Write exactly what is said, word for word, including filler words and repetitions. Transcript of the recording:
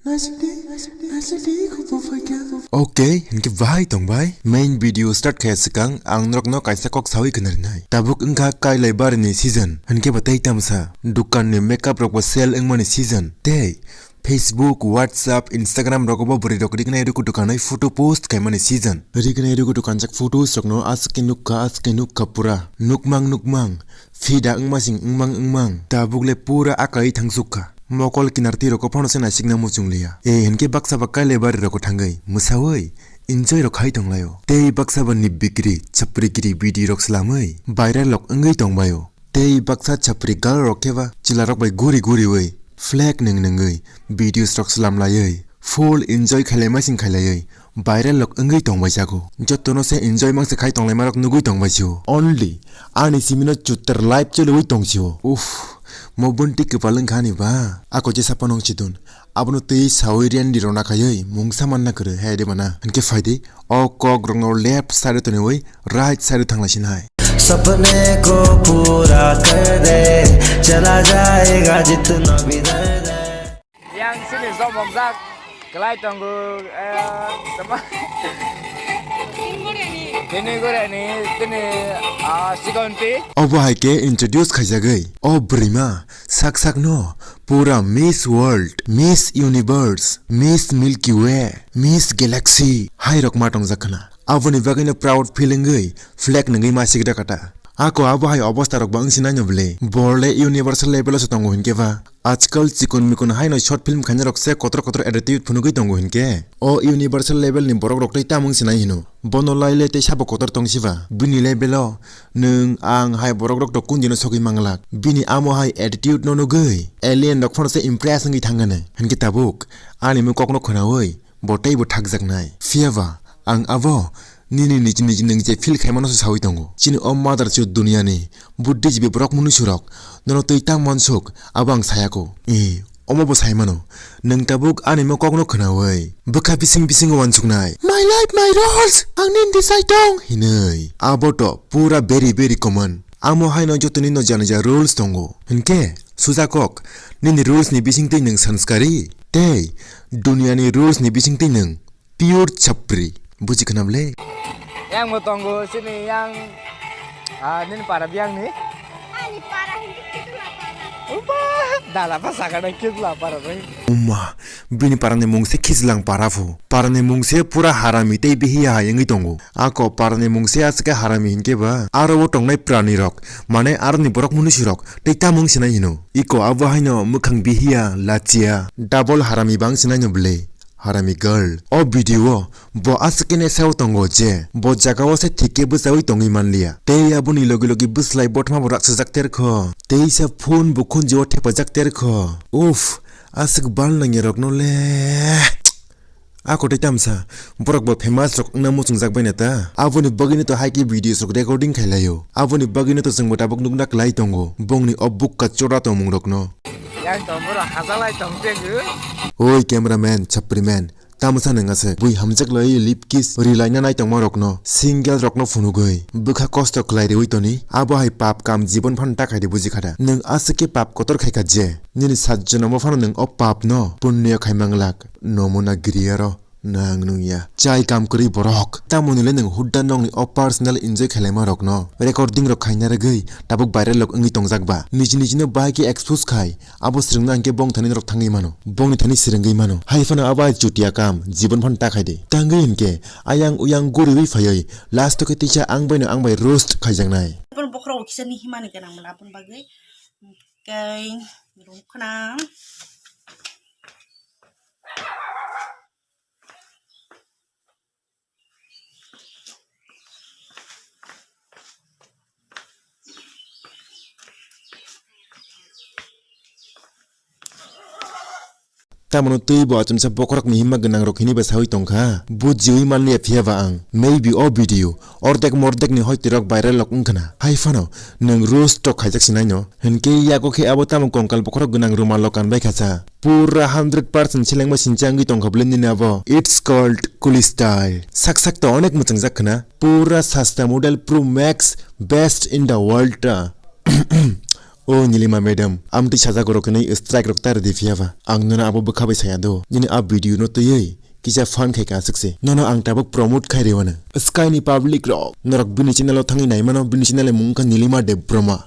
Okay, hinkhe bahai tong bai. Main video start khaya swkang ang norokno kaisa kok sawi khwnarinai. Tabuk wngkha Kailai Bari ni season, hinkhe bo tei tamsa dukan ni makeup rok bo sale wngmani season, tei Facebook, WhatsApp, Instagram rogo bo bwrwi rok rignai ruku dukanwi photo post khaimani season. Rignai ruku dukanjak photos rokno aswk khe nukha, aswk khe nukha pura. Nukmang nukmang, fida wngmasing wngmang wngmang, tabuk le pura akai thangsukha. Mokol kinar twi rokgo phano se naisikna muchung liya. E hinkhe baksa ba Kailai Bari rogo thangwi mwsawi enjoy rok khai tonglaio. Tei baksa ba ni bikri, chapri giri bidi rok swlamwi viral rok wngwi tongbaio. Tei baksa chapri girl rok khe ba chwla rok bai guri guriwi flag nwng nwngwi videos rok swlam laiwi full enjoy khailai masing khailaiwi viral rok wngwi tongbai jago. Jotono se enjoy mangse khai tonglaima rok nugwi tongbai sio. Only ani simi no chutter live choliwi tong sio. Uff, mo bunti kwpal wngkha ani ba. Ako je sapa nong chidun. Abono twi sawi rendi rona khaiwi mungsa manna kwrwi hai de bana. Hinkhe phaidi o kok rokno left side o toniwi right side o thanglasinai. सपने को पूरा कर दे, चला जाएगा जितना भी दर्द है। Yang sini somok jak kelai tongo, eh, tama. Tini gore ni, tini, ah, sikonti. Obo hai khe introduce khaijagwi o bwrwima sak sak no pura Miss World, Miss Universe, Miss Milky Way, Miss Galaxy hai rok ma tongjak khna. Aboni bagwino proud feel wngwi flag nwngwi ma sikda kata. Ako abo hai obostha rok bo wngsinai no bwle. Bole universal level o se tongo hinkhe ba. Ajkal chikon mikon haino short film khainai rok se kotor kotor attitude phunugwi tongo hinkhe. O universal level ni borok rok tei tamo wngsinai hino. Bono laile tei sabo kotor tongsiba. Bini level o nwng ang hai borok rok to kundino sogwi manglak. Bini amo hai attitude no nugwi alien rok phano se impress wngwi thangani. Hinkhe tabuk ani mung kokno khwnawi bo teibo thakjaknai. Phiyaba ang abo nini niji niji nwng je feel khaimano se sawi tongo. Chini o mother chud duniani buddhijbi borok munusurok nono twi tang mansuk, abo ang sayako. E, omo bo saimano. Nwng tabuk ani mo kokno khwnawi bwkha bising bising uansuknai. My life, my rules. Ang nini disai tong hinwi. Abo to pura very very common. Amo haino jotoni no jani ja rules tongo. Hinkhe suja kok, nini rules ni bisingtwi nwng sanskari tei duniani rules ni bisingtwi nwng pure chapri. Buji khna bwle? Yang bo tongo sini yang, ah, nini para biyang ni? Ani para hindi kita lapar. Upa, dala pa sakana kit lapar bai. Umma, bini parani mung se Khijlang para pho. Parani mung se pura harami tei bihiya hai wngwi tongo. Ako parani mung se aswk khe harami hinkhe ba aro o tongnai prani rok, mane aroni borok munusi rok tei tamo wngsinai hino. Iko abo haino mwkhang bihiya, lachia, double harami ba wngsinai no bwle. Harami girl. O video o bo aswk khe nesao tongo je bo jaga o se thik khe bwchaui tongwi manliya. Tei aboni logi logi bwslai botma bo raksajak terkho. Teisa phone bo khunju o thepajak terkho. Uff, aswk bal nangya rokno le. Ako tei tamsa, borok bo famous rok wngna muchungjak bai na ta. Aboni bagwino to hai khe videos rok recording khai laio. Aboni bagwino to chwngbo tabuk nukna kwlai tongo. Bongni o bukka chora tongmung rokno. Yang tong boro hajalai tong tegu. Oi cameraman, chapri man, tamsa nang ase. Bui hamjak lai lip kiss ri laina nai tongma rokno, single rokno phunugwi. Bwkha kosto khlai riwi toni, abo hai pap kam jibon phan ta khai di buji khada. Nwng aswk khe pap kotor khai kha je. Nini sat jonomo phano nwng o pap no punyo khai manglak. Nomuna giriya ro. Nang nung ya. Chai kam kwrwi borok. Tamoni le nwng hudda nokni o personal enjoy khailaima rokno recording rok khaina rwgwi tabuk viral rok wngwi tongjak ba. Niji nijino bahai khe expose khai. Abo swrwngno hinkhe bong thani norok thangwi mano. Bongni thani swrwngwi mano. Hai phano abo hai chutia kam. Jibon phano ta khai de. Tangwi hinkhe ayang uyang guriwi phaiwi last o khe tisa ang baino ang bai roast khaijaknai. Aboni bokhorok kisa ni himani gwnang mala aboni bagwi. Kei rung khna. Tamoni twi bo achomsa bokhorok ni himma gwnang rok hini ba sawi tongkha. Bujiwi manliya phiya ba ang. Maybe o video ordek mordek ni hoite rok viral rok wngkhna. Hai phano nwng roast rok khaijak sinai no. Hinkhe yago khe abo tamo kongkal bokhorok gwnang rumal rok kanbai khacha. Pura hundred percent selengma sincha wngwi tongkha bwle nini abo. It's called Kuli style. Sak sak to onek mwchang jak khna. Pura sasta model Pro Max best in the world ta. O Nilima madam, amtwi sajak rok hinwi strike rok ta rwdi phiya ba. Ang nono abo bwkha bai saya do. Nini a video no twiwi kisa fan khai ka aswk se. Nono ang tabuk promote khai rwano. Sky ni public rok, norok bini channel o thangwi naimano, bini channel ni mung wngkha Nilima Debbarma.